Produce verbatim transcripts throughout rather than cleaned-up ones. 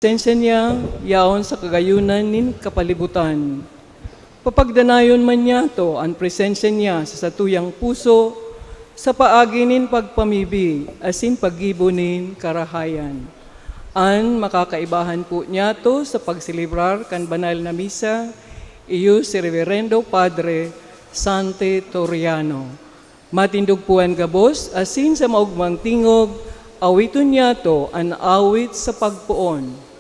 presensya niya yaon sa kagayunan nin kapalibutan. Papagdanayon man niyato an presensya niya sa satuyang puso sa paagi nin pagpamibi asin paggibo nin karahayan. An makakaibahan po niyato sa pagselebrar kan banal na misa, iyo si Reverendo Padre Sante Toriano. Matindog po an gabos, asin sa maogmang tingog, awiton niyato an awit sa pagpoon.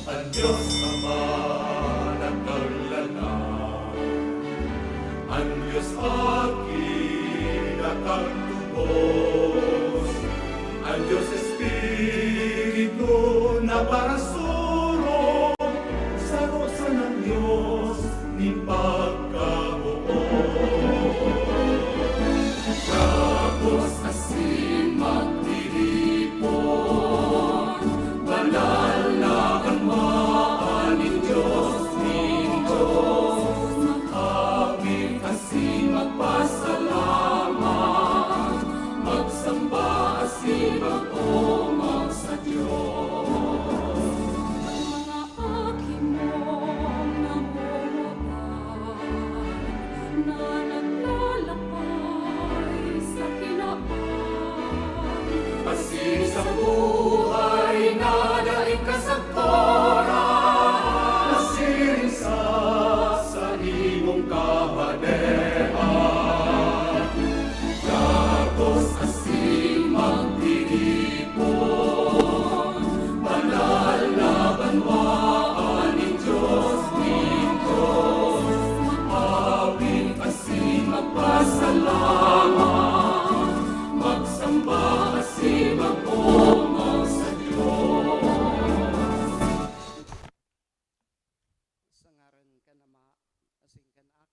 An Dios Ama nagkaglalang, an Dios Aki nakagtubos, an Dios Espiritu na parasurog, saro sanang Dios nin pagkabuot. Gabos asin magtiripon, banal na banwaan nin Dios, nin Dios. Mag-awit asin magpasalamat, magsamba asin mag-omag sa Dios. Mga aki mong nangungutan, na naglalakbay sa kinaban. Asin sa buhay na daing kasagkoran, nasiring sa saimong kahadean. Gabos asin magtiripon, banal na banwaan nin Dios, nin Dios. Mag-awit asin magpasalamat, magsamba asin mag-omag sa Dios. Sa ngaran kan Ama, asin kan Anak,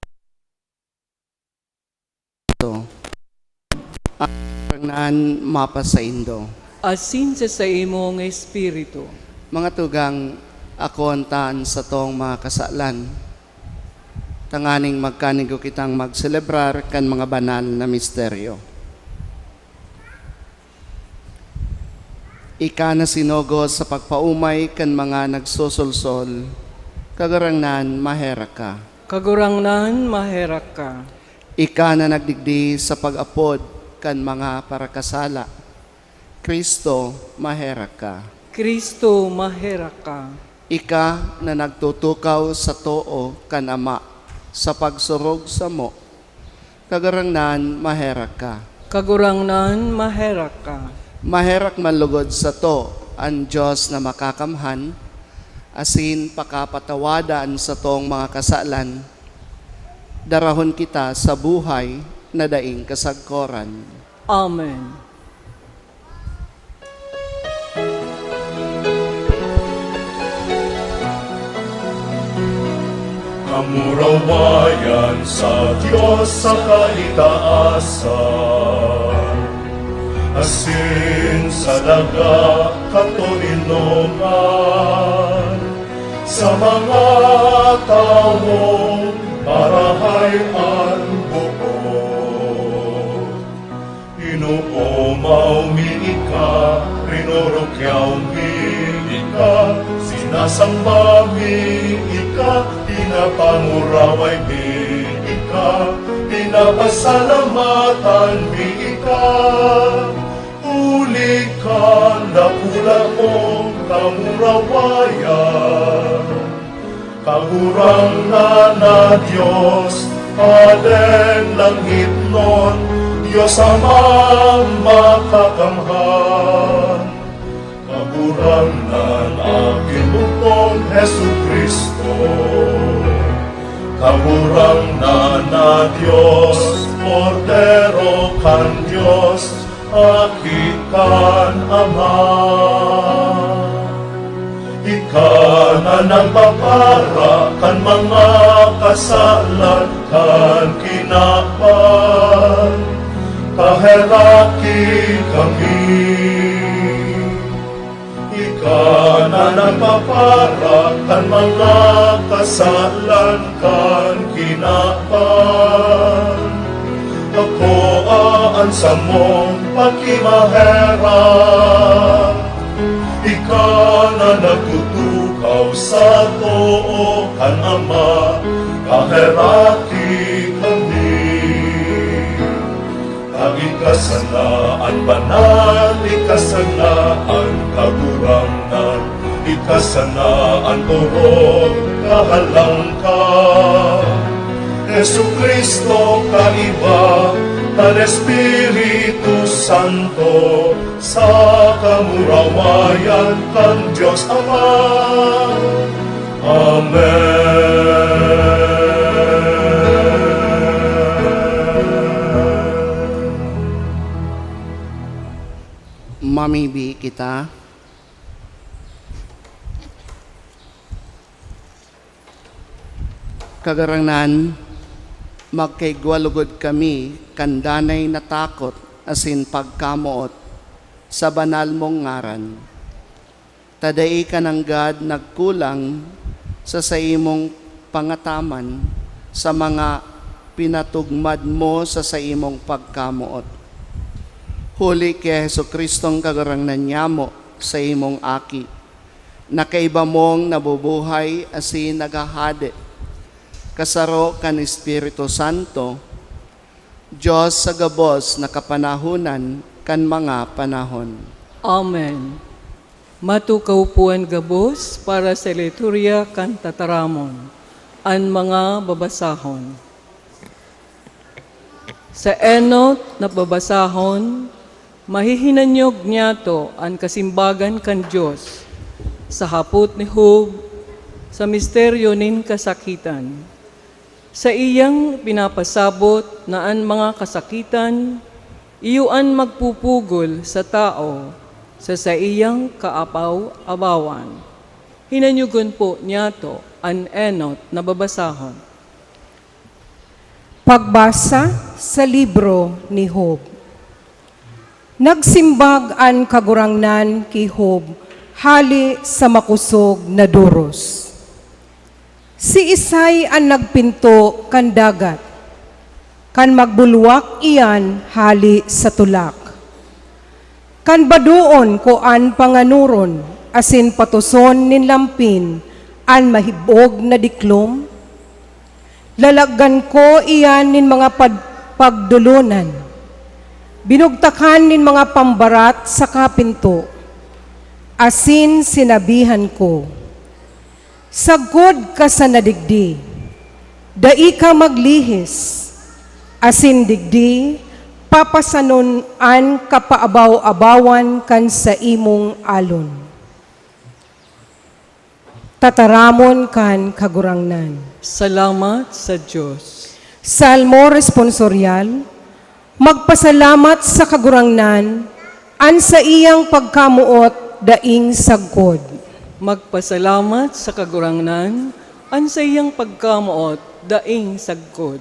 Ang Kagurangnan mapasaindo. Asin sa saimong espiritu. Mga tugang, akoon ta an satong mga kasalan, tanganing magkanigo kitang magselebrar kan mga banal na misteryo. Ika na sinugod sa pagpaomay kan mga nagsosolsol, Kagurangnan, maherak ka. Kagurangnan, maherak ka. Ika na nagdigdi sa pag-apod kan mga parakasala, Cristo, maherak ka. Cristo, maherak ka. Ika na nagtutukaw sa too kan Ama sa pagsurog samo, Kagurangnan, maherak ka. Kagurangnan, maherak ka. Maherak man lugod sato an Dios na Makakamhan, asin pakapatawada an satong mga kasalan, darahon kita sa buhay na daing kasagkoran. Amen. Kamurawayan sa Dios sa kalitaasan. asin sa daga katoninongan, sa mga tawong marahay an buot. Inoomaw mi ika, rinurukyaw mi ika, sinasamba mi ika, pinapanguraway mi ika, pinapasalamatan mi ika. Huli kan dakula mong kamurawayan, Kagurangnan na Dios, Hadeng langitnon, Dios Amang Makakamhan. Kagurangnan, aking bugtong Jesu-Cristo. Kagurangnan na Dios, Kordero kan Dios, Aki kan Ama. Ika na nagpapara kan mga kasalan kan kinaban, kaheraki kami. Ika na nagpapara kan mga kasalan kan kinaban. Akoa an samong pakimaherak. Ika na nagtutukaw sa too kan Ama, kaheraki kami. Ika sana an banal, ika sana an kagurangnan, ika sana an orog kahalangkaw. Jesu-Cristo, kaiba kan Espiritu Santo, sa kamurawayan kan Dios Ama. Amen. Mamibi kita. Kagurangnan, magkaigwa lugod kami kan danay na takot asin pagkamoot sa banal mong ngaran. Ta dai ka nanggad nagkulang sa saimong pangataman sa mga pinatugmad mo sa saimong pagkamoot. Huli ki Jesu-Cristong Kagurangnan nyamo, saimong Aki, na kaiba mong nabubuhay asin naghahade, kasaro kan Espiritu Santo, Dios sa gabos na kapanahonan kan mga panahon. Amen. Matukaw po an gabos para sa liturya kan tataramon. An mga babasahon. Sa enot na babasahon, mahihinanyog niyato an kasimbagan kan Dios sa hapot ni Job sa misteryo nin kasakitan. Saiyang pinapasabot na an mga kasakitan iyo an magpupugol sa tawo sa saiyang kaabaw-abawan. Hinanyogon po niyato an enot na babasahon. Pagbasa sa libro ni Job. Nagsimbag an Kagurangnan ki Job hale sa makosog na doros. Siisay an nagpinto kan dagat, kan magbulwak iyan hale sa tulak? Kan badoon ko an panganoron asin patoson nin lampin an mahibog na diklom? Lalaggan ko iyan nin mga pad-, pagdolonan, binugtakan nin mga pambarat saka pinto, asin sinabihan ko, "Sagkod ka sana digdi, dai ka maglihis, asin digdi papasanon an kapaabaw-abawan kan saimong alon." Tataramon kan Kagurangnan. Salamat sa Dios. Salmo Responsorial. Magpasalamat sa Kagurangnan, an saiyang pagkamoot daing sagkod. Magpasalamat sa Kagurangnan, an saiyang pagkamoot daing sagkod.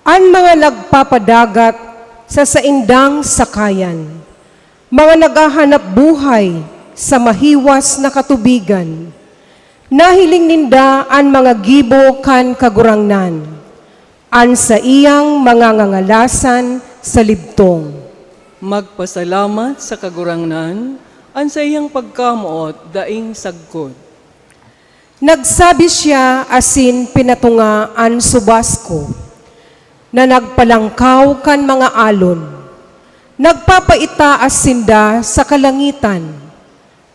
An mga nagpapadagat sa saindang sakayan, Mga naghahanap buhay sa mahiwas na katubigan, nahiling ninda an mga gibo kan Kagurangnan, an saiyang mga ngangalasan sa libtong. Magpasalamat sa Kagurangnan, an saiyang pagkamoot daing sagkod. Nagsabi siya asin pinatunga an subas ko, na nagpalangkaw kan mga alon. Nagpapaitaas sinda sa kalangitan,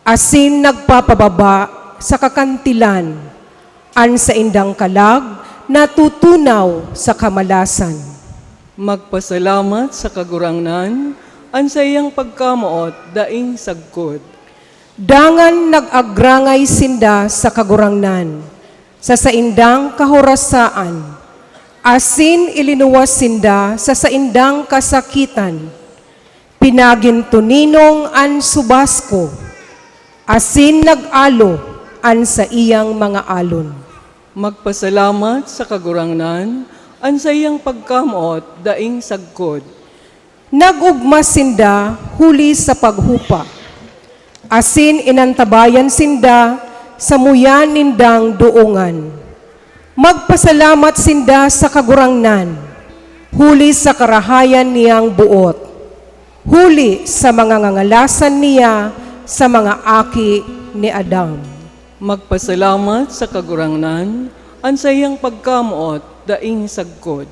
asin nagpapababa sa kakantilan. An saindang kalag natutunaw sa kamalasan. Magpasalamat sa Kagurangnan, an saiyang pagkamoot daing sagkod. Dangan nag-agrangay sinda sa Kagurangnan, sa saindang kahorasaan, asin ilinuwas sinda sa saindang kasakitan. Pinaginto ninong an subas ko, asin nag-alo an saiyang mga alon. Magpasalamat sa Kagurangnan, an saiyang pagkamoot daing sagkod. Nag-ogma sinda huli sa paghupa, asin inantabayan sinda sa muya nindang doongan. Magpasalamat sinda sa Kagurangnan, huli sa karahayan niyang boot, huli sa mga ngangalasan niya sa mga aki ni Adam. Magpasalamat sa Kagurangnan, an saiyang pagkamoot daing sagkod.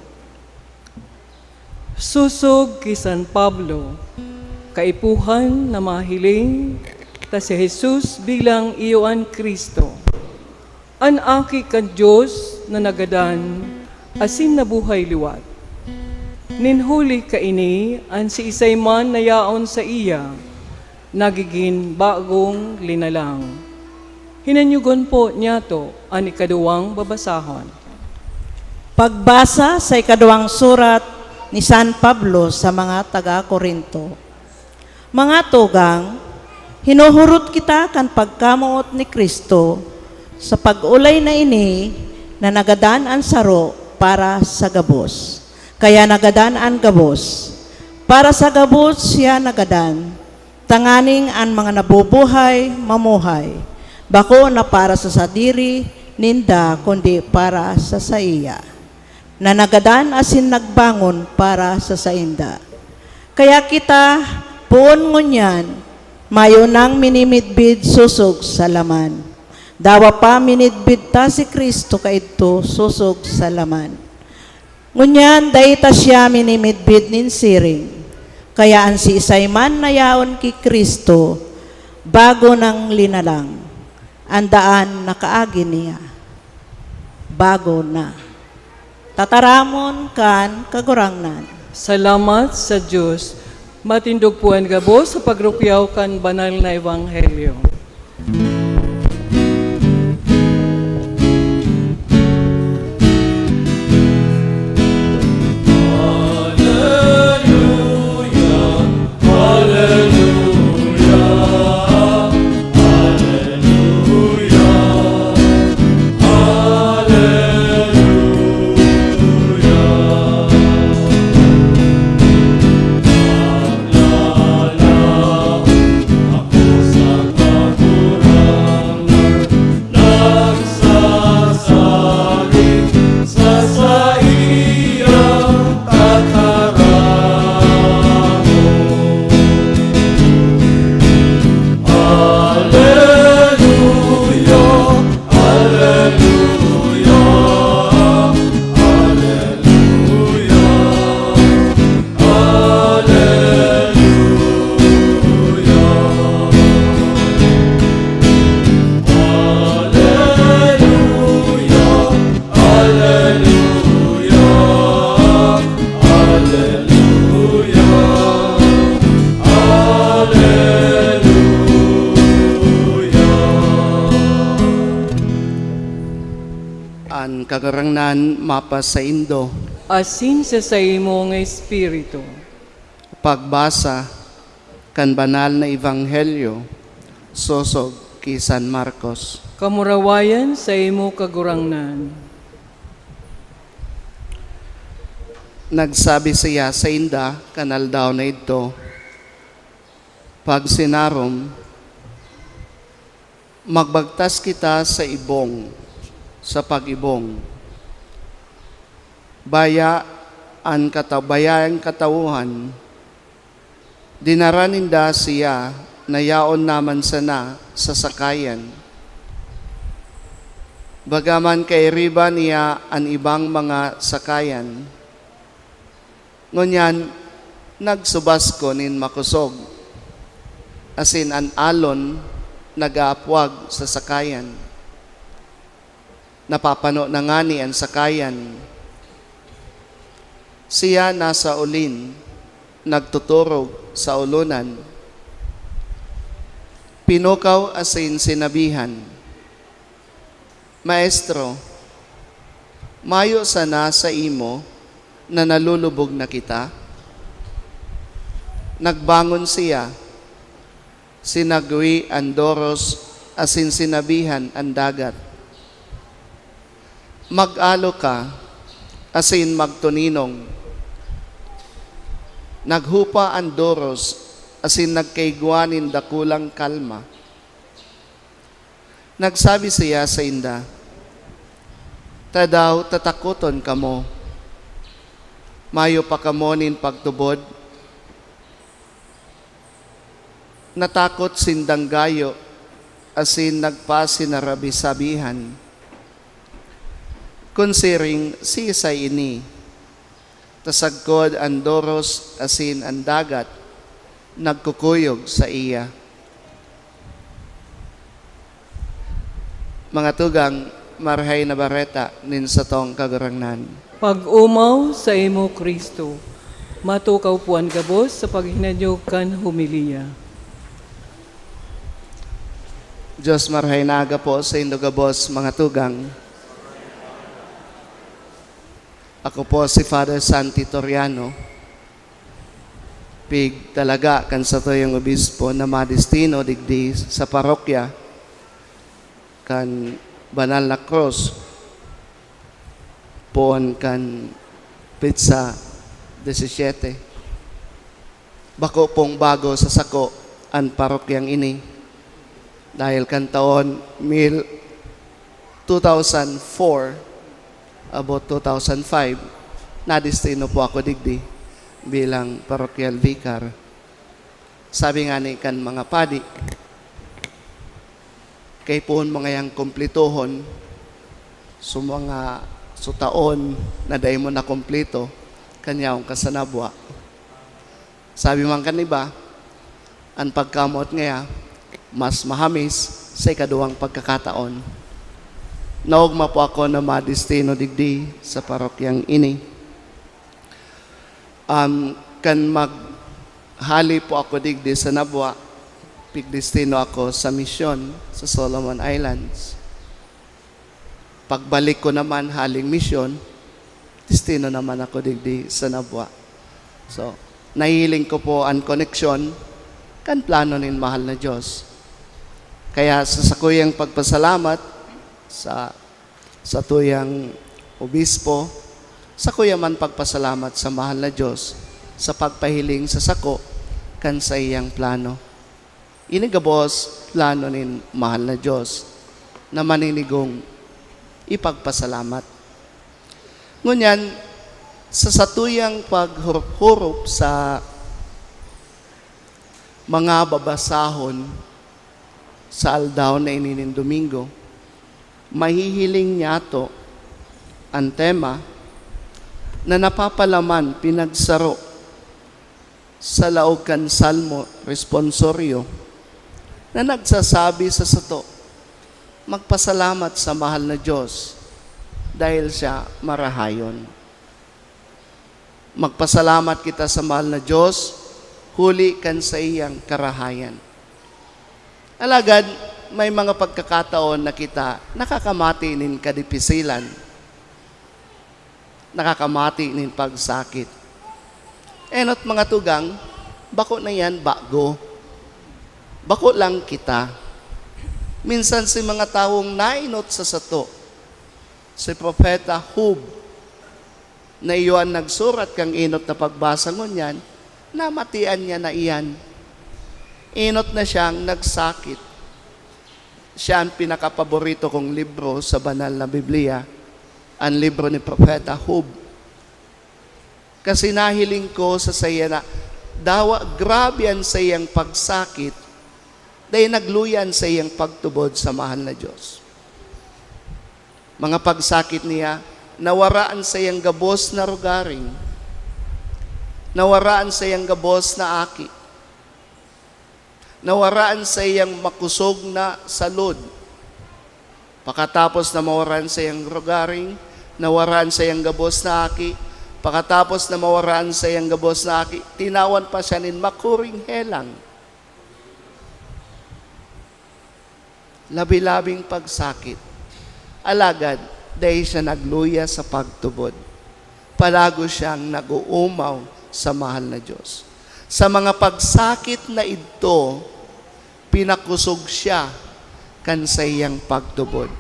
Sosog ki San Pablo, kaipuhan na mahiling ta si Jesus bilang iyo an Cristo, an Aki kan Dios na nagadan asin nabuhay liwat. Nin huli kaini, an siisay man na yaon saiya, nagigin bagong linalang. Hinanyogon po niyato an ikaduwang babasahon. Pagbasa sa ikaduwang surat ni San Pablo sa mga taga Corinto. Mga tugang, hinuhurot kita kan pagkamoot ni Cristo sa pag-olay na ini na nagadan an saro para sa gabos. Kaya nagadan an gabos. Para sa gabos siya nagadan, tanganing an mga nabubuhay mamuhay, bako na para sa sadiri ninda, kundi para sa saiya na nagadan asin nagbangon para sa sainda. Kaya kita, poon ngunyan, mayo nang minimidbid sosog sa laman. Dawa pa minidbid ta si Cristo kaidto sosog sa laman. Ngunyan, dai ta siya minimidbid nin siring. Kaya an siisay man na yaon ki Cristo, bago nang linalang. An daan na kaagi niya, bago na. Tataramon kan Kagurangnan. Salamat sa Dios. Matindog po an gabos sa pagrukyaw kan banal na ebanghelyo. Nagsasalig sa saiyang tataramon. Aleluya, aleluya, aleluya. Aleluya. Aleluya. Aleluya. Aleluya. Aleluya. An Kagurangnan mapasaindo. Asin sa saimong espiritu. Pagbasa kan Banal na Ebanghelyo sosog ki San Marcos. Kamurawayan saimo, Kagurangnan. Nagsabi siya sainda kan aldaw na idto, Pagsinarom, magbagtas kita sa ibong, sa pag-ibong. Baya an kata-, baya an katawuhan, dinara ninda siya na yaon naman sana sa sakayan. Bagaman kairiba niya an ibang mga sakayan, ngunyan nagsubasko nin makosog, asin an alon nag-aapwag sa sakayan. Napapano na ngani an sakayan. Siya nasa olin, nagtuturog sa olonan. Pinukaw asin sinabihan, "Maestro, mayo sana saimo na nalulubog na kita?" Nagbangon siya, sinagwe an doros asin sinabihan an dagat, "Mag-alo ka asin magtuninong." Naghupa an doros asin nagkaigwa nin dakulang kalma. Nagsabi siya sainda, "Tadaw tatakoton kamo? Mayo pa kamo nin pagtubod?" Natakot sindang gayo asin nagpasinarabi-sabihan, "Kun siring, siisay ini?" Ta sagkod an doros asin an dagat nagkukuyog saiya. Mga tugang, Marahay na Bareta nin satong Kagurangnan. Pag-omaw saimo, Cristo. Matukaw po an gabos sa paghinanyog kan homilya. Diyos, marahay na aga po saindo gabos, mga tugang. Ako po si Father Santi Toriano, pigtalaga kan satuyang obispo na madestino digdi sa parokya kan Banal na Krus, poon kan petsa disisiete. Bako pong bago sa sako an parokyang ini, dahil kan taon mil, two thousand four, about two thousand five, nadestino po ako digdi bilang parokyal vicar. Sabi nga ni kan mga padi, kaipuhon mo ngayang kumplitohon, so mga, so taon na dai mo nakumplito, kan yaon ka sa nabwa. Sabi man kan iba, an pagkamoot ngaya mas mahamis sa ikaduwang pagkakataon. Naogma po ako na madestino digdi sa parokyang ini. Um, kan maghali po ako digdi sa nabwa, pigdestino ako sa misyon sa Solomon Islands. Pagbalik ko naman haling misyon, destino naman ako digdi sa nabwa. So, nahiling ko po an koneksyon kan plano nin mahal na Diyos. Kaya sa sakuyang pagpasalamat sa, sa tuyang obispo, sakuya man pagpasalamat sa mahal na Diyos sa pagpahiling sa sako kan saiyang plano. Ini gabos plano nin mahal na Diyos na maninigong ipagpasalamat. Ngunyan, sa satuyang paghurop-hurop sa mga babasahon sa aldaw na ini nin Domingo, mahihiling nyato an tema na napapalaman, pinagsaro sa laog kan Salmo Responsorio na nagsasabi sa sato, magpasalamat sa mahal na Diyos dahil siya marahayon. Magpasalamat kita sa mahal na Diyos huli kan saiyang karahayan. Alagad, may mga pagkakataon na kita nakakamati nin kadipisilan, nakakamati nin pagsakit. Enot, mga tugang, bako na yan bago. Bako lang kita. Minsan si mga tawong naenot sa sato, si Propeta Job, na iyo an nagsurat kan enot na pagbasa ngunyan, namatian niya na iyan. Enot na siyang nagsakit. Siya an pinakapaborito kong libro sa Banal na Biblia, an libro ni Propeta Job. Kasi nahiling ko sa saiya na dawa grabe an saiyang pagsakit, dai nagluya an saiyang pagtubod sa mahal na Diyos. Mga pagsakit niya, nawara an saiyang gabos na rogaring, nawara an saiyang gabos na aki, nawara an saiyang makosog na salud. Pakatapos na mawara an saiyang rogaring, nawara an saiyang gabos na aki. Pakatapos na mawara an saiyang gabos na aki, tinawan pa siya nin makuring helang. Labi-labing pagsakit. Alagad, dai siya nagluya sa pagtubod. Palagos siyang nag-oomaw sa mahal na Diyos. Sa mga pagsakit na idto, pinakosog siya kan saiyang pagtubod.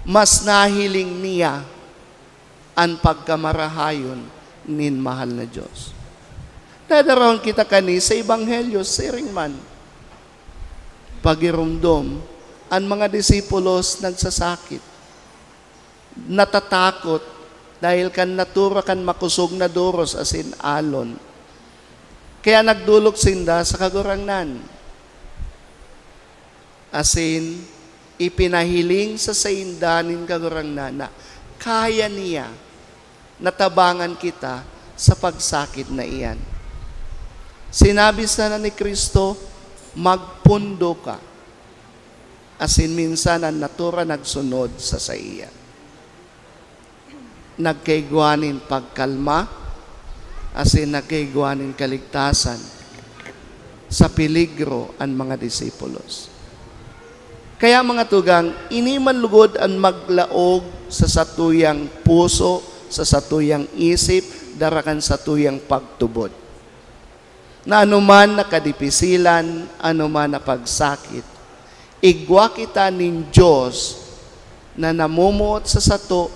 Mas nahiling niya an pagkamarahayon nin mahal na Diyos. Dadarahon kita kani sa Ebanghelyo, siring man. Pagiromdom, an mga disipulos nagsasakit, natatakot dahil kan natura kan makosog na doros asin alon. Kaya nagdolok sinda sa Kagurangnan. Asin ipinahiling sa sainda nin Kagurangnan na kaya niya na tabangan kita sa pagsakit na iyan. Sinabi sana ni Cristo, "Magpondo ka." Asin minsan an natura nagsunod sa saiya. Nagkaigwa nin pagkalma, asin nagkaigwa nin kaligtasan sa peligro an mga disipulos. Kaya, mga tugang, ini man lugod an maglaog sa satuyang puso, sa satuyang isip, dara kan satuyang pagtubod. Na anoman na kadipisilan, anoman na pagsakit, igwa kita nin Dios na namumuot sa sato,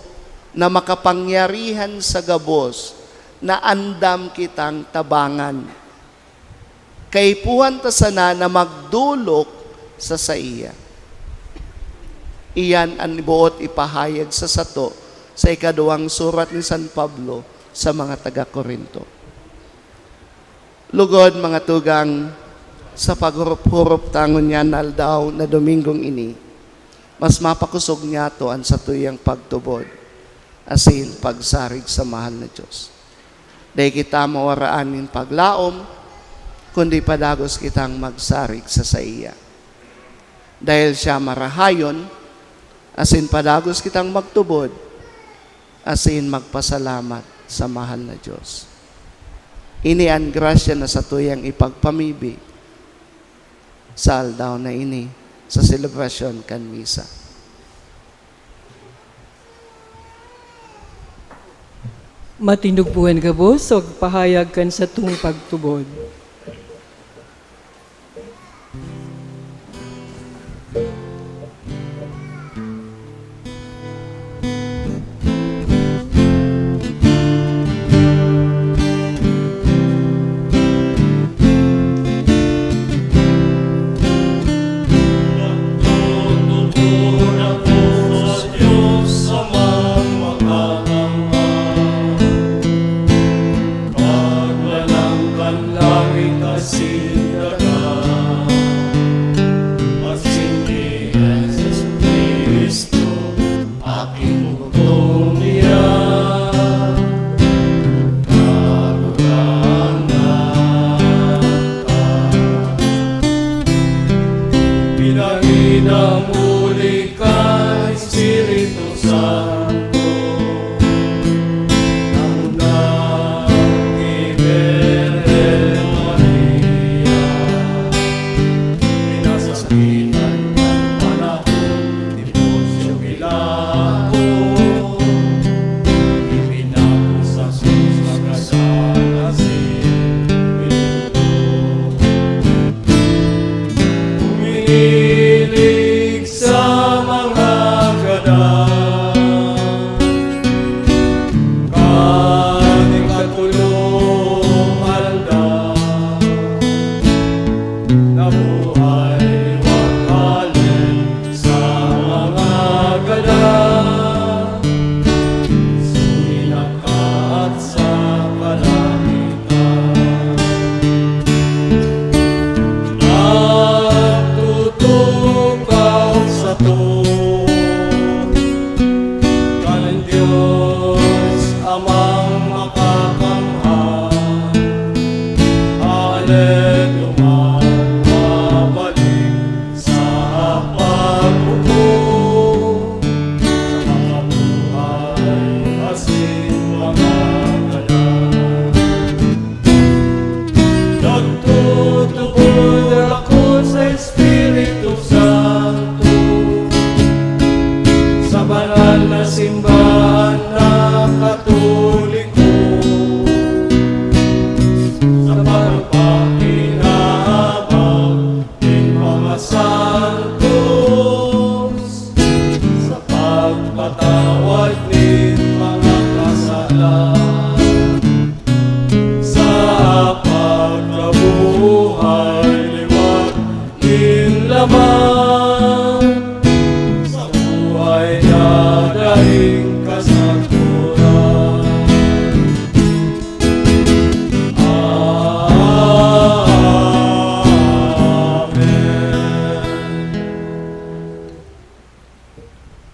na makapangyarihan sa gabos, na andam kitang tabangan. Kaipuhan ta sana na magdolok sa saiya. Iyan an boot ipahayag sa sato sa ikaduwang surat ni San Pablo sa mga taga-Corinto. Lugod, mga tugang, sa paghurup-hurup ta ngunyan na aldaw na Dominggong ini, mas mapakosog niyato an satuyang pagtubod asin pagsarig sa mahal na Dios. Dai kita mawaraan nin paglaom, kundi padagos kitang magsarig sa saiya. Dahil siya marahayon, asin padagos kitang magtubod, asin magpasalamat sa mahal na Dios. Ini an grasya na satuyang ipagpamibi sa aldaw na ini, sa selebrasyon kan misa. Matindog po an gabos o pahayag kan satong pagtubod. Paglalang kan langit asin daga, asin ki Jesus Cristo, aking bugtong niya, Kagurangnan ka. Pinangidang huli kan Espiritu Santo, namundag ki Birhen Maria, pinasakitan kan panahon ni Poncio Pilato, ipinako sa krus, magadan asin pinutol. Umihilig sa mga gadan, kan ikatolong aldaw,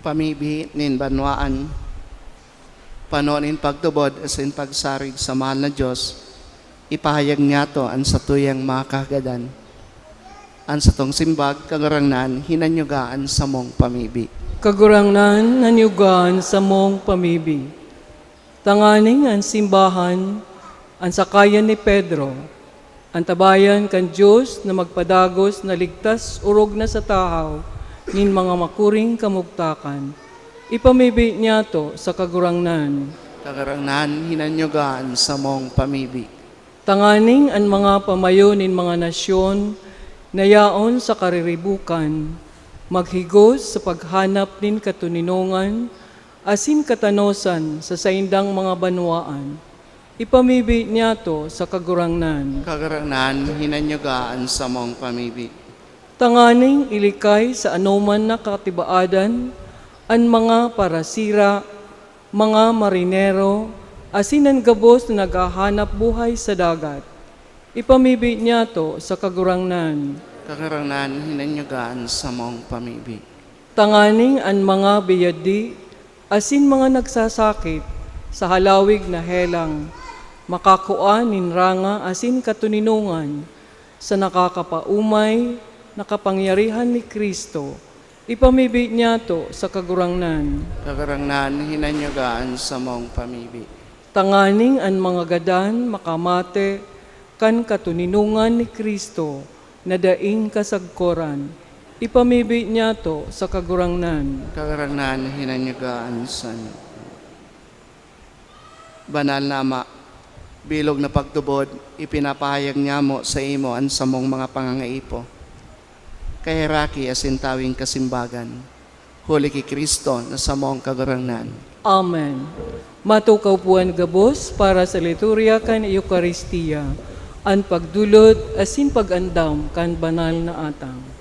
Pamibi nin banwaan, pano nin pagtubod asin pagsarig sa mahal na Dios, ipahayag niyato an satuyang mga kahagadan. An satong simbag, Kagurangnan, hinanyuga an samong pamibi. Kagurangnan, hanyuga an samong pamibi. Tanganing an simbahan, an sakayan ni Pedro, antabayan kan Dios na magpadagos na ligtas orog na sa tahaw nin mga makuring kamugtakan. Ipamibi niyato sa Kagurangnan. Kagurangnan, hinanyuga an samong pamibi. Tanganing an mga pamayo nin mga nasyon na yaon sa kariribokan maghigos sa paghanap nin katoninongan asin katanosan sa saindang mga banwaan. Ipamibi niyato sa Kagurangnan. Kagurangnan, hinanyuga an samong pamibi. Tanganing ilikay sa anoman na katibaadan an mga parasira, mga marinero, asin an gabos na naghahanap buhay sa dagat. Ipamibi niyato sa Kagurangnan. Kagurangnan, hinanyuga an samong pamibi. Tanganing an mga biyadi asin mga nagsasakit sa halawig na helang makakua nin ranga asin katoninongan sa nakakapaomay na kapangyarihan ni Cristo, ipamibi niyato sa Kagurangnan. Kagurangnan, hinanyuga an samong pamibi. Tanganing an mga gadan makamate kan katoninongan ni Cristo na daing kasagkoran, ipamibi niyato sa Kagurangnan. Kagurangnan, hinanyuga an samong. Banal na Ama, bilog na pagtubod, ipinapahayag niyamo saimo an samong mga pangangaipo. Kaheraki asin tawing kasimbagan, huli ki Cristo na samong Kagurangnan. Amen. Matukaw po an gabos para sa liturya kan Eukaristia, an pagdulot asin pag-andam kan banal na atang.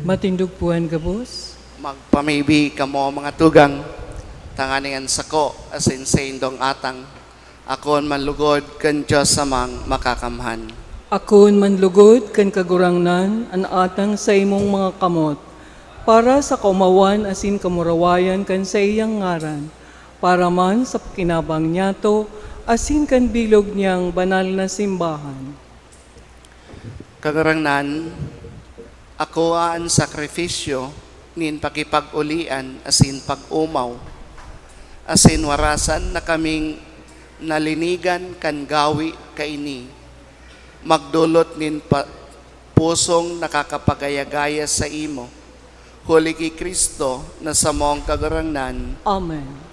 Matindog po an gabos. Magpamibi kamo, mga tugang, tanganing an sako asin saindong atang akoon manlugod kan Dios Amang Makakamhan. Akoon manlugod kan Kagurangnan an atang sa imong mga kamot, para sa kaomawan asin kamurawayan kan saiyang ngaran, para man sa pakinabang niyato asin kan bilog niyang banal na simbahan. Kagurangnan, akoa an sakrifisyo nin pakipag-olian asin pag-omaw, asin warasan na kaming nalinigan kan gawi kaini, magdolot nin pa-, pusong nakakapagaya-gaya saimo, huli ki Cristo na samong Kagurangnan. Amen.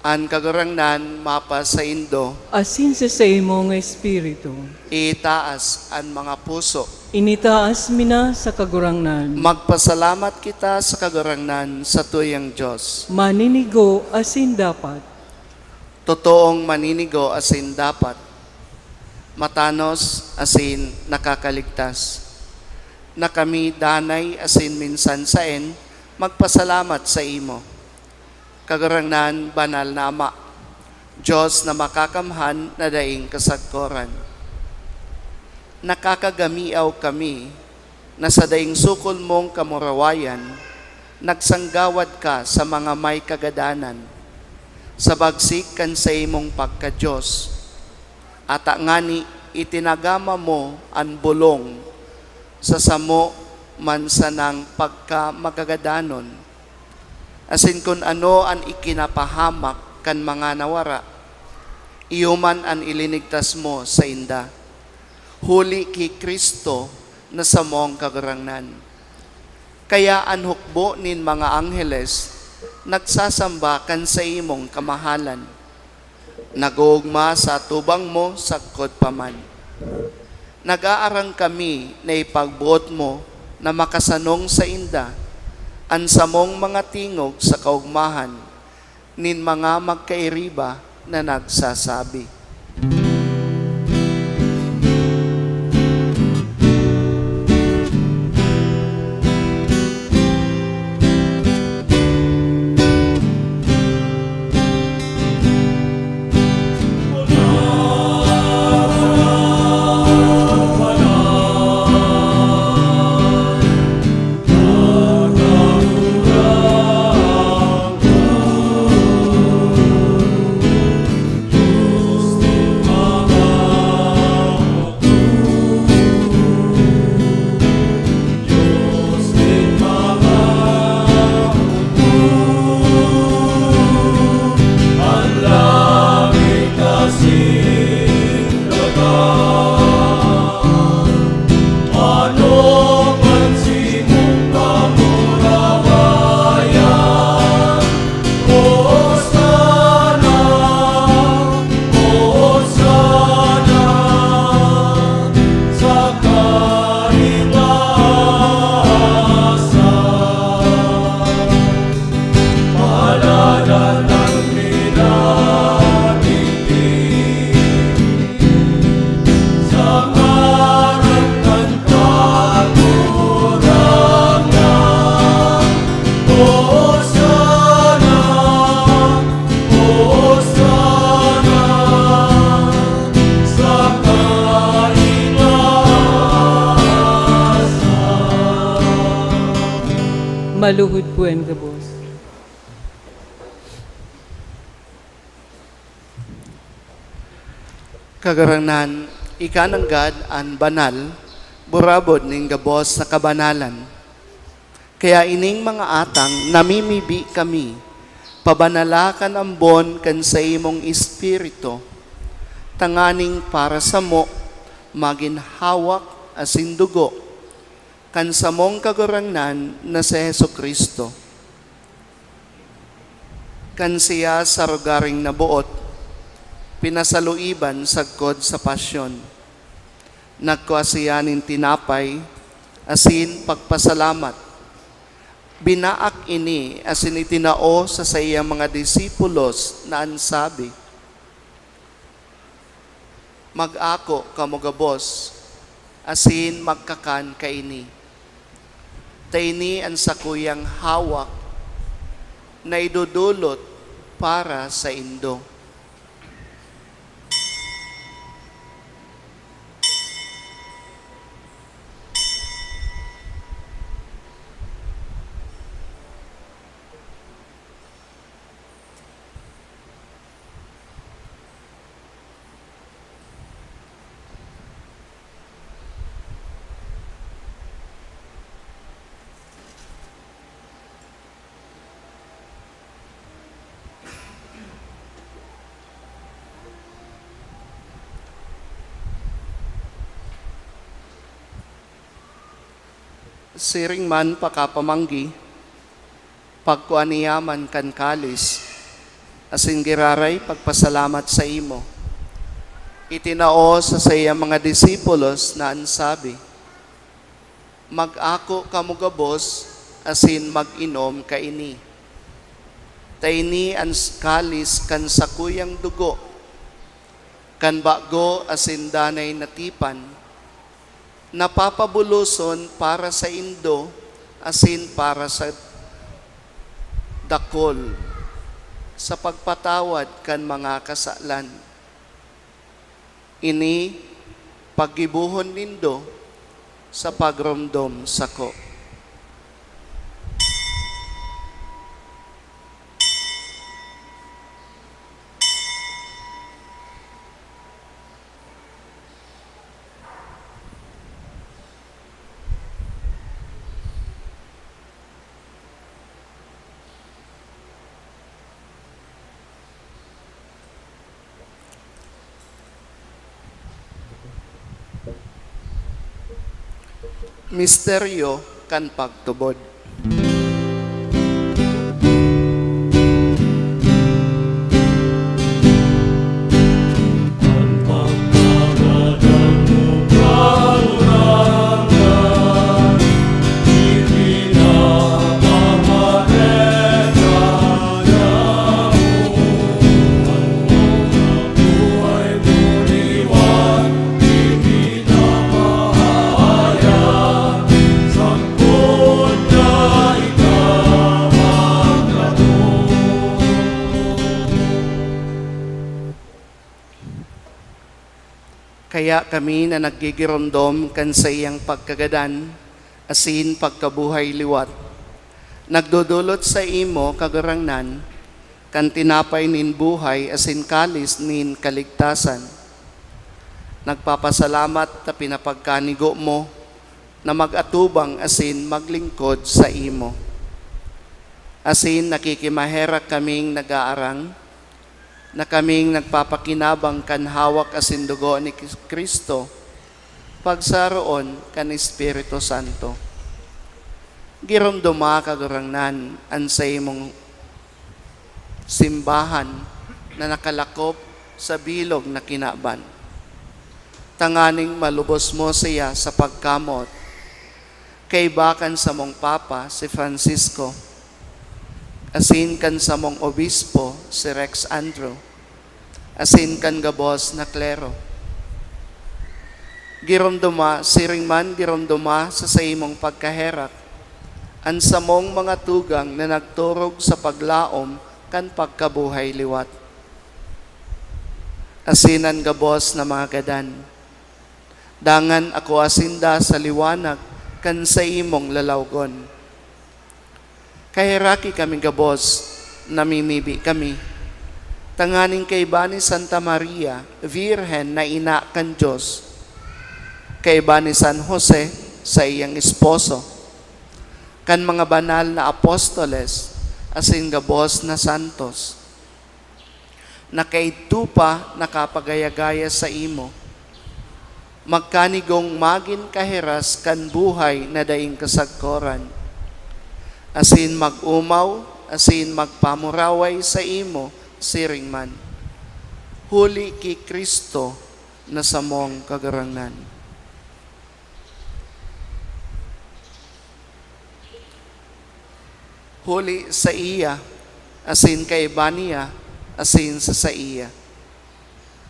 An Kagurangnan mapasaindo. Asin sa saimong espiritu. Itaas an mga puso. Initaas mi na sa Kagurangnan. Magpasalamat kita sa Kagurangnan, satuyang Dios. Maninigo asin dapat. Totoong maninigo asin dapat. Matanos asin nakakaligtas. Na kami danay asin minsan saen magpasalamat saimo. Kagurangnan, Banal na Ama, Dios na makakamhan na daing kasagkoran. Nakakagamiaw kami na sa daing sukol mong kamurawayan, nagsanggawad ka sa mga may kagadanan, sa bagsik kan saimong pagka-Dios. Ata ngani, itinagama mo an bolong sa samo man sanang pagkamagagadanon. Asin kun ano an ikinapahamak kan mga nawara, iyo man an ilinigtas mo sainda, huli ki Cristo na samong Kagurangnan. Kaya an hukbo nin mga angheles nagsasamba kan saimong kamahalan. Nag-oogma sa atubang mo sagkod pa man. Nag-aarang kami na ipagboot mo na makasanong sainda an samong mga tingog sa kaogmahan nin mga magkairiba na nagsasabi. Maluhod po an gabos. Kagurangnan, ika nanggad an banal, burabod nin gabos na kabanalan. Kaya ining mga atang namimibi kami, pabanala kan ambon kan saimong Espiritu, tanganing para samo magin hawak asin dugo kan samong Kagurangnan na si Jesu-Cristo. Kan siya sa rogaring naboot, pinasaluiban sagkod sa pasyon, nagkua siya nin tinapay asin pagpasalamat, binaak ini asin itinao sa saiyang mga disipulos na an sabi, "Mag-ako kamo gabos, asin magkakan kaini. Ta ini an sakuyang hawak na idodolot para saindo. Siring man pakapamanggi, pagkua niya man kan kalis, asin giraray pagpasalamat saimo, itinao sa saiyang mga disipulos na an sabi, "Mag-ako kamo gabos asin mag-inom kaini. Ta ini an s-, kalis kan sakuyang dugo kan bago asin danay na tipan, na papabuloson para saindo asin para sa dakul sa pagpatawad kan mga kasalan. Ini paggibohon nindo sa pagromdom sako." Misteryo kan pagtubod. Kaya kami na naggigiromdom kan saiyang pagkagadan asin pagkabuhay liwat, nagdodolot saimo, Kagurangnan, kan tinapay nin buhay asin kalis nin kaligtasan. Nagpapasalamat ta pinapagkanigo mo na mag-atubang asin maglingkod saimo. Asin nakikimaherak kaming nag-aarang na kaming nagpapakinabang kan hawak asin dugo ni Cristo, pagsaroon kan Espiritu Santo. Giromdoma, Kagurangnan, an saimong simbahan na nakalakop sa bilog na kinaban, tanganing malubos mo siya sa pagkamot, kaiba kan samong Papa, si Francisco, asin kan samong Obispo, si Rex Andrew, asin kan gabos na klero. Giromdoma, siring man giromdoma sa saimong pagkaherak, an samong mga tugang na nagturog sa paglaom kan pagkabuhay liwat, asin an gabos na mga gadan. Dangan akoa sinda sa liwanag kan saimong lalawgon. Kaheraki kami gabos, namimibi kami, tanganing kaiba ni Santa Maria, Birhen na ina kan Dios, kaiba ni San Jose, saiyang esposo, kan mga banal na apostoles, asin gabos na santos, na kaidto pa nakapagaya-gaya saimo, magkanigong magin kahiras kan buhay na daing kasagkoran, asin mag-omaw asin magpamuraway saimo siring man, huli ki Cristo na samong Kagurangnan. Huli saiya, asin kaiba niya, asin sa saiya.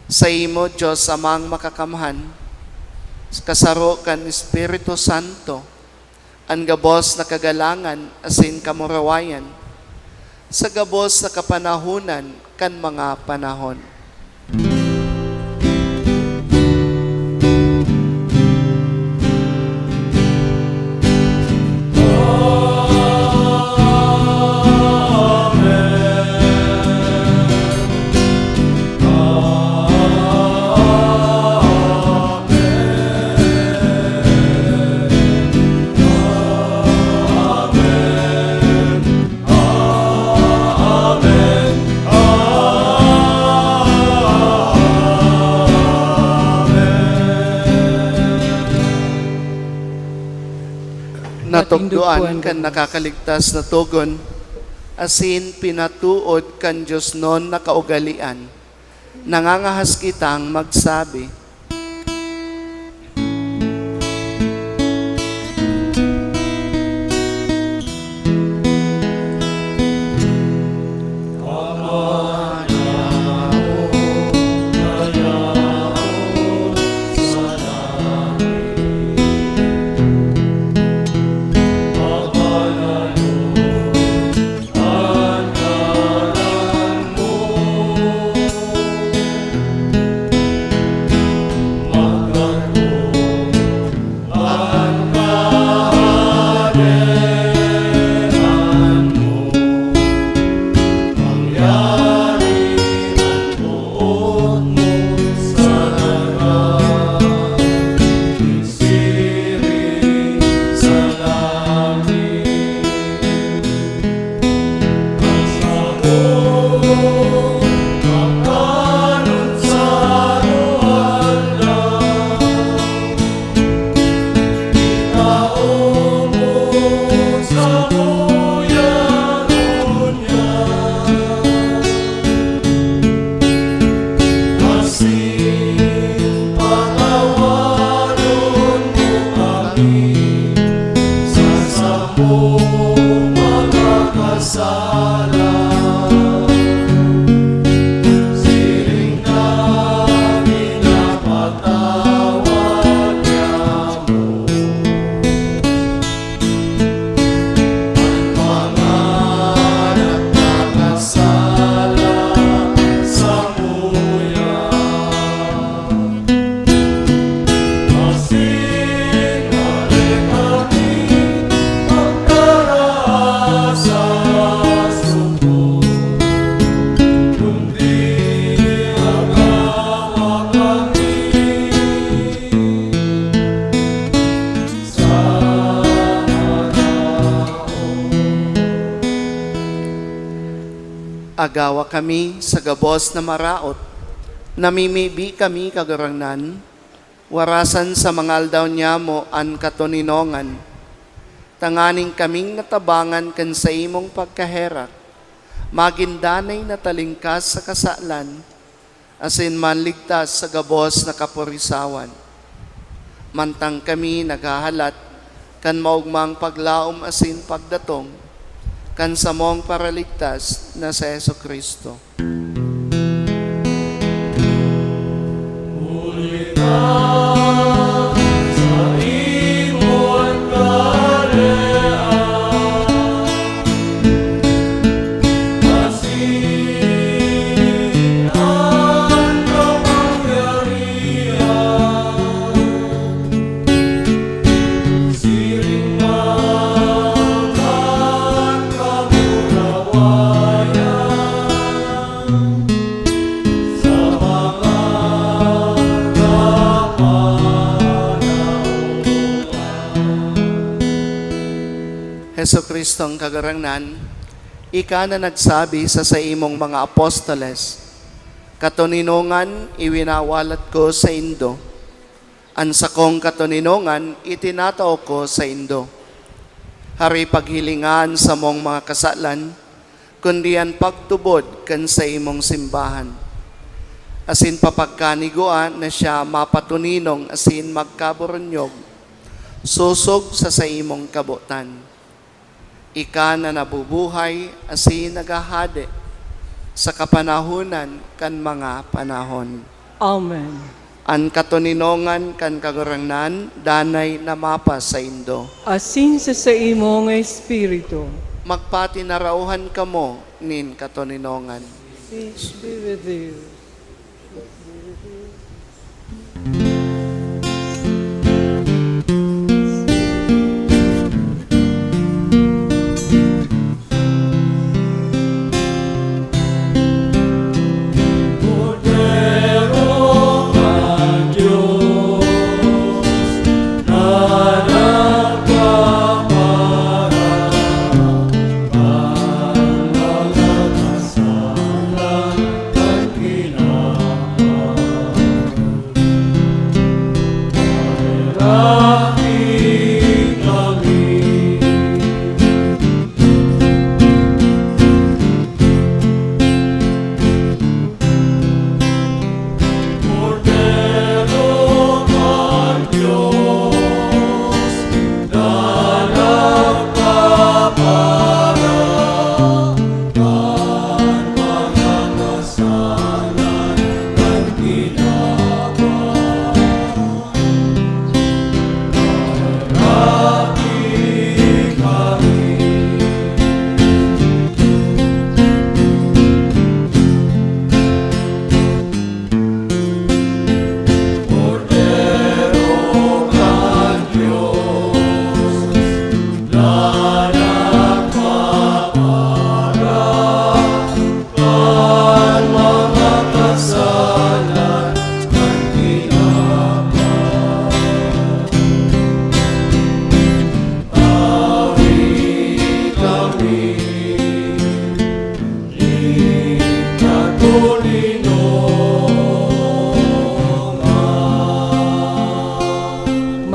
Saimo, Dios Amang Makakamhan, kasaro kan Espiritu Santo, an gabos na kagalangan asin kamurawayan, sa gabos na kapanahonan kan mga panahon. Natukdoan kan nakakaligtas na togon, asin pinatuod kan diosnon na kaugalean, nangangahas kitang magsabi. Agawa kami sa gabos na maraot, namimibi kami, Kagurangnan, warasan sa mga aldaw niyamo an katoninongan, tanganing kaming natabangan kan saimong pagkaherak, magin danay na talingkas sa kasalan, asin manligtas sa gabos na kapurisawan. Mantang kami naghahalat kan maogmang paglaom asin pagdatong kan samong Paraligtas na si Jesu-Cristo. Jesu-Cristong Kagurangnan, ika na nagsabi sa saimong mga apostoles, "Katoninongan iwinawalat ko saindo, an sakong katoninongan itinatao ko saindo." Hare paghilinga an samong mga kasalan, kundi an pagtubod kan saimong simbahan, asin papagkanigua na siya mapatoninong asin magkaburunyog, sosog sa saimong kabotan. Ika na nabubuhay asin naghahade sa kapanahonan kan mga panahon. Amen. An katoninongan kan Kagurangnan danay na mapasaindo. Asin sa saimong espiritu. Magpatinarauhan kamo nin katoninongan. Peace be with you.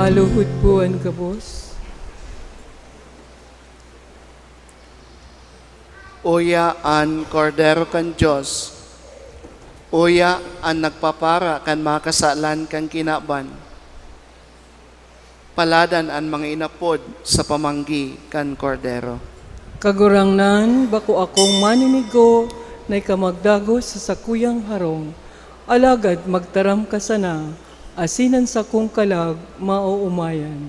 Maluhod po an gabos. Uya an Kordero kan Dios. Uya an nagpapara kan mga kasalan kan kinaban. Paladan an mga inapod sa pamanggi kan Kordero. Kagurangnan, bako akong maninigo na ika magdagos sa sakuyang harong, alagad magtaram ka sana, asin an sakong kalag maoomayan.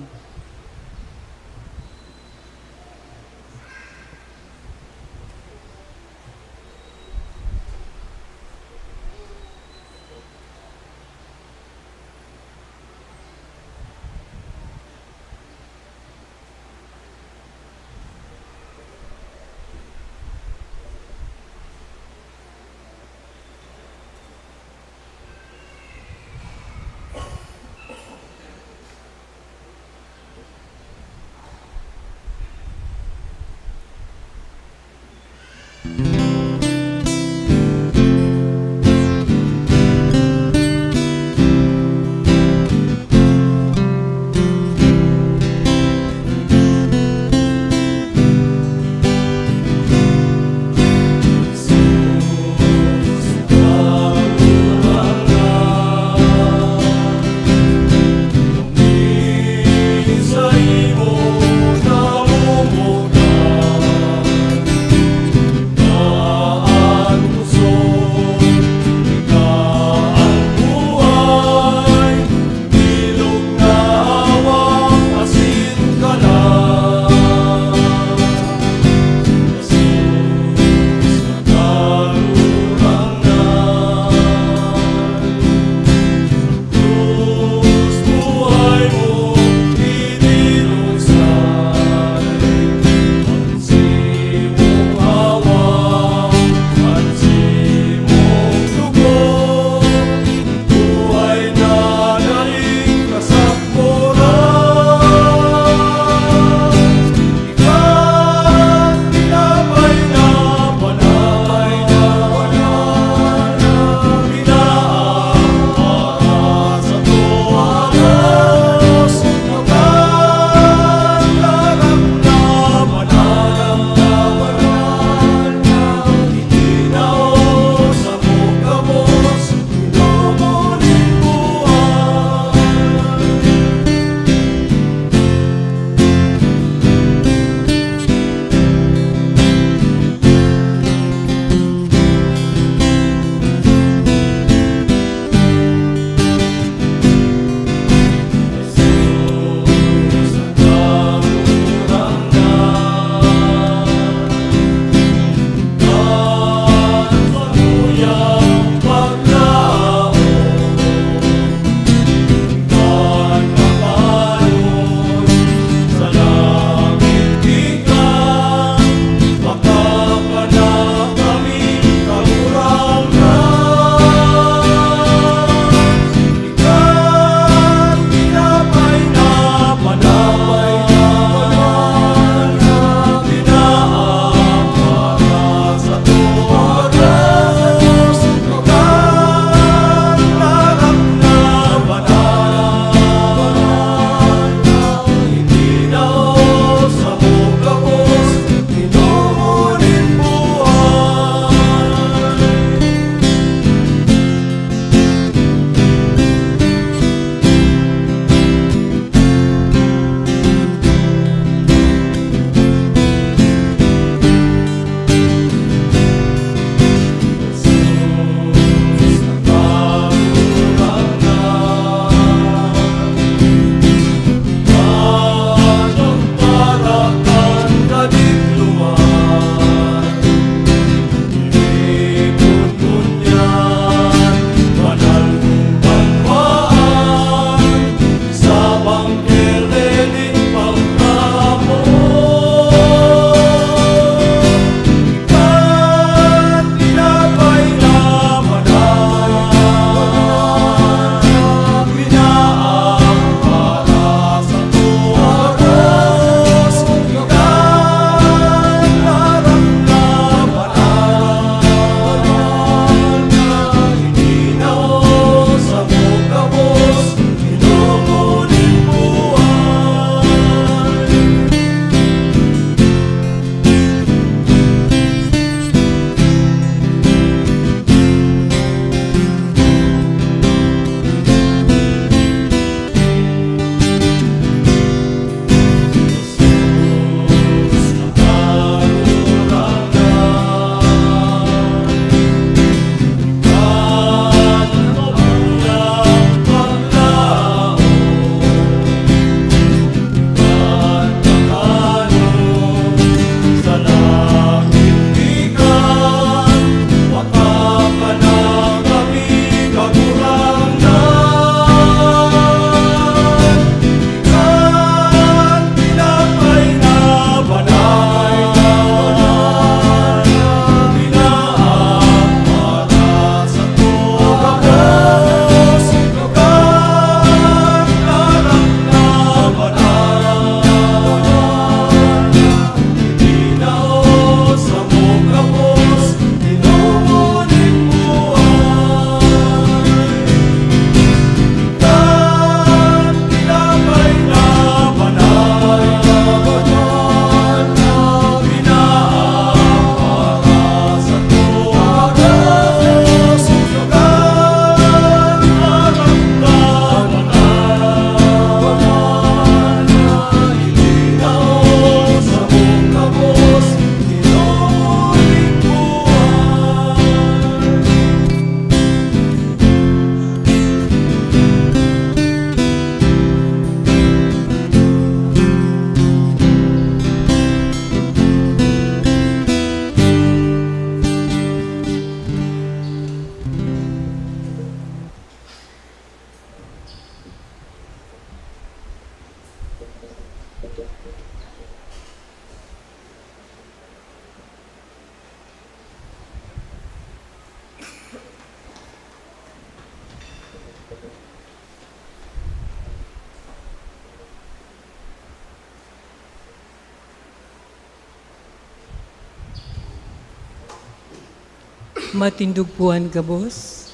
Matindog po an gabos.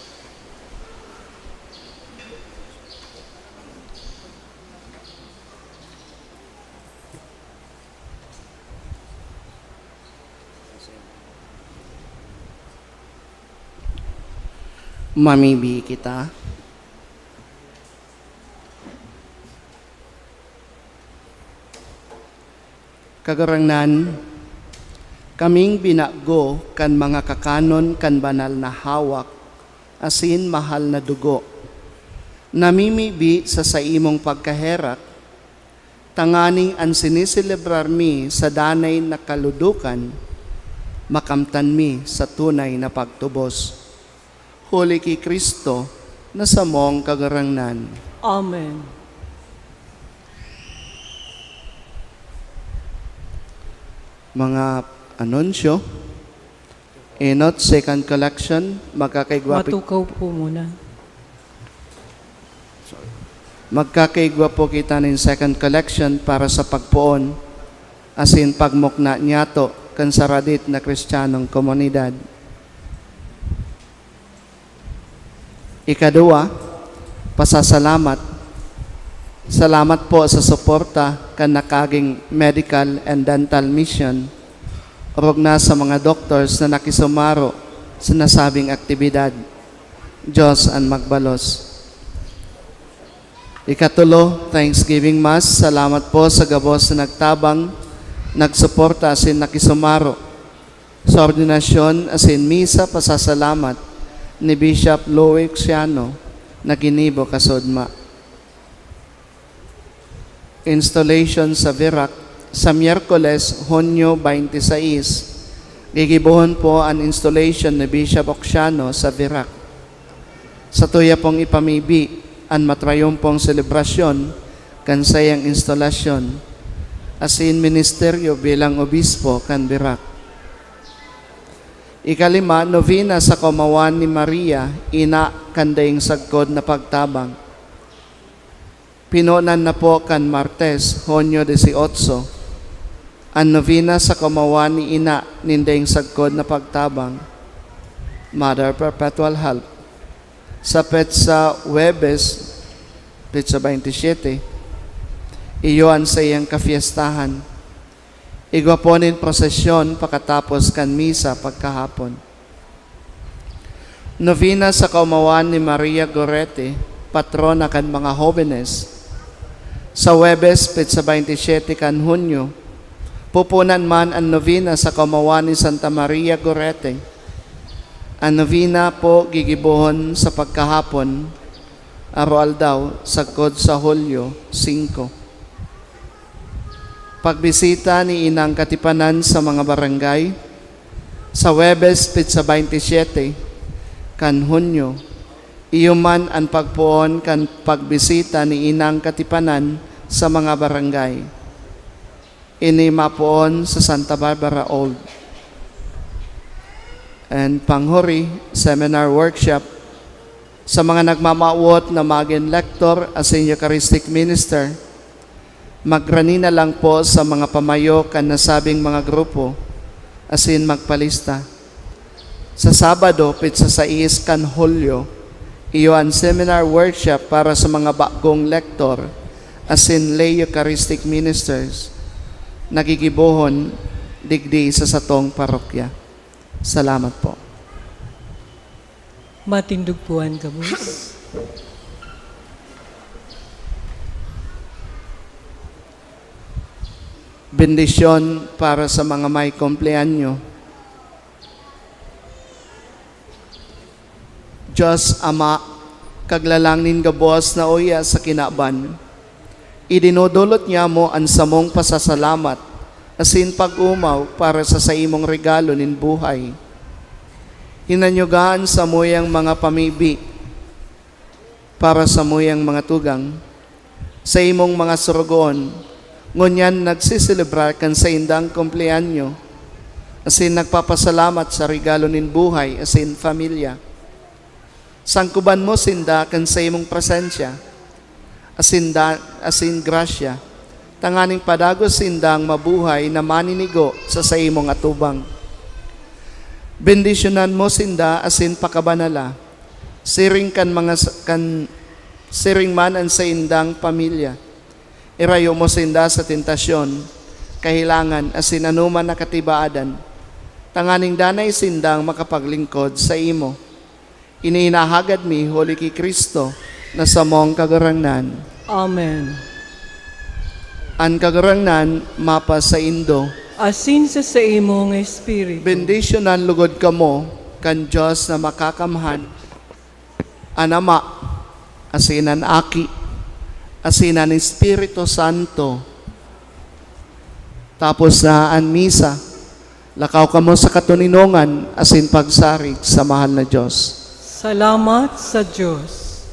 Mamibi kita. Kagurangnan, kaming binago kan mga kakanon kan banal na hawak asin mahal na dugo. Namimibi sa saimong pagkaherak, tanganing an siniselebrar mi sa danay na kaludukan, makamtan mi sa tunay na pagtubos. Huli ki Cristo na samong Kagurangnan. Amen. Mga anunsyo, enot, second collection, magkakaigwa pi- Matukaw po muna. Sorry. Magkakaigwa po kita nin second collection para sa pagpoon asin pagmukna niyato kan saradit na Kristiyanong komunidad. Ikaduwa, pasasalamat. Salamat po sa suporta kan Nakaging Medical and Dental Mission, orog na sa mga doctors na nakisumaro sa nasabing aktibidad. Diyos an magbalos. Ikatulo, Thanksgiving Mass. Salamat po sa gabos na nagtabang, nagsuporta asin nakisumaro sa ordinasyon asin misa pasasalamat ni Bishop Louis Xiano na ginibo kasudma. Installation sa Virac. Sa Miyerkules, Hunyo twenty-six, gigibohon po an installation ni Bishop Xiano sa Virac. Satuya pong ipamibi an matrayumpong selebrasyon kan saiyang instalasyon asin ministeryo bilang obispo kan Virac. Ikalima, nobena sa Kaomawan ni Maria, Ina kan Daing Sagkod na Pagtabang. Pinonan na po kan Martes, Hunyo dieciocho, an nobena sa Kaomawan ni Ina nin Daing Sagkod na Pagtabang, Mother Perpetual Help. Sa petsa Huwebes, petsa twenty-seven, iyo an saiyang kafiestahan. Igwa po nin prosesyon pakatapos kan misa pagkahapon. Novena sa Kaomawan ni Maria Gorete, patrona kan mga hobenes. Sa Huwebes, petsa twenty-seven kan Hunyo, pupunan man an novena sa Kaomawan ni Santa Maria Gorete. An novena po gigibohon sa pagkahapon, aroaldaw, sagkod sa Hulyo singko. Pagbisita ni Inang Katipanan sa mga barangay. Sa Huwebes, petsa twenty-seven kan Hunyo, iyo man an pagpoon kan pagbisita ni Inang Katipanan sa mga barangay. Ini mapoon sa Santa Barbara Old. And panghuri, seminar workshop sa mga nagmamawot na magin lektor asin Eucharistic minister. Magrani na lang po sa mga pamayo kan nasabing mga grupo asin magpalista. Sa Sabado, petsa sais kan Hulyo, iyo an seminar workshop para sa mga bagong lektor asin lay Eucharistic ministers na gigibohon digdi sa satong parokya. Salamat po. Matindog po an gabos. Bendisyon para sa mga may kumpleanyo. Dios Ama, Kaglalang nin gabos na uya sa kinaban, idinodolot niamo an samong pasasalamat asin pag-omaw para sa saimong regalo nin buhay. Hinanyuga an samuyang mga pamibi para samuyang mga tugang, saimong mga sorogoon, ngunyan nagseselebrar kan saindang kumpleanyo, asin nagpapasalamat sa regalo nin buhay asin pamilya. Sangkoban mo sinda kan saimong presensya, asin da-, asin grasya, tanganing padagos sindang mabuhay na maninigo sa saimong atubang. Bendisyonan mo sinda asin pakabanala, siring kan mga sa-, kan siring man an saindang pamilya. Irayo mo sinda sa tentasyon, kahelangan, asin anoman na katibaadan, tanganing danay sindang makapaglingkod saimo. Ini inahagad mi huli ki Cristo na samong Kagurangnan. Amen. An Kagurangnan mapasaindo. Asin sa saimong espiritu. Bendisyonan lugod kamo kan Dios na Makakamhan, an Ama, asin an Aki, asin an Espiritu Santo. Tapos na an misa, lakaw kamo sa katoninongan asin pagsarig sa mahal na Dios. Salamat sa Dios.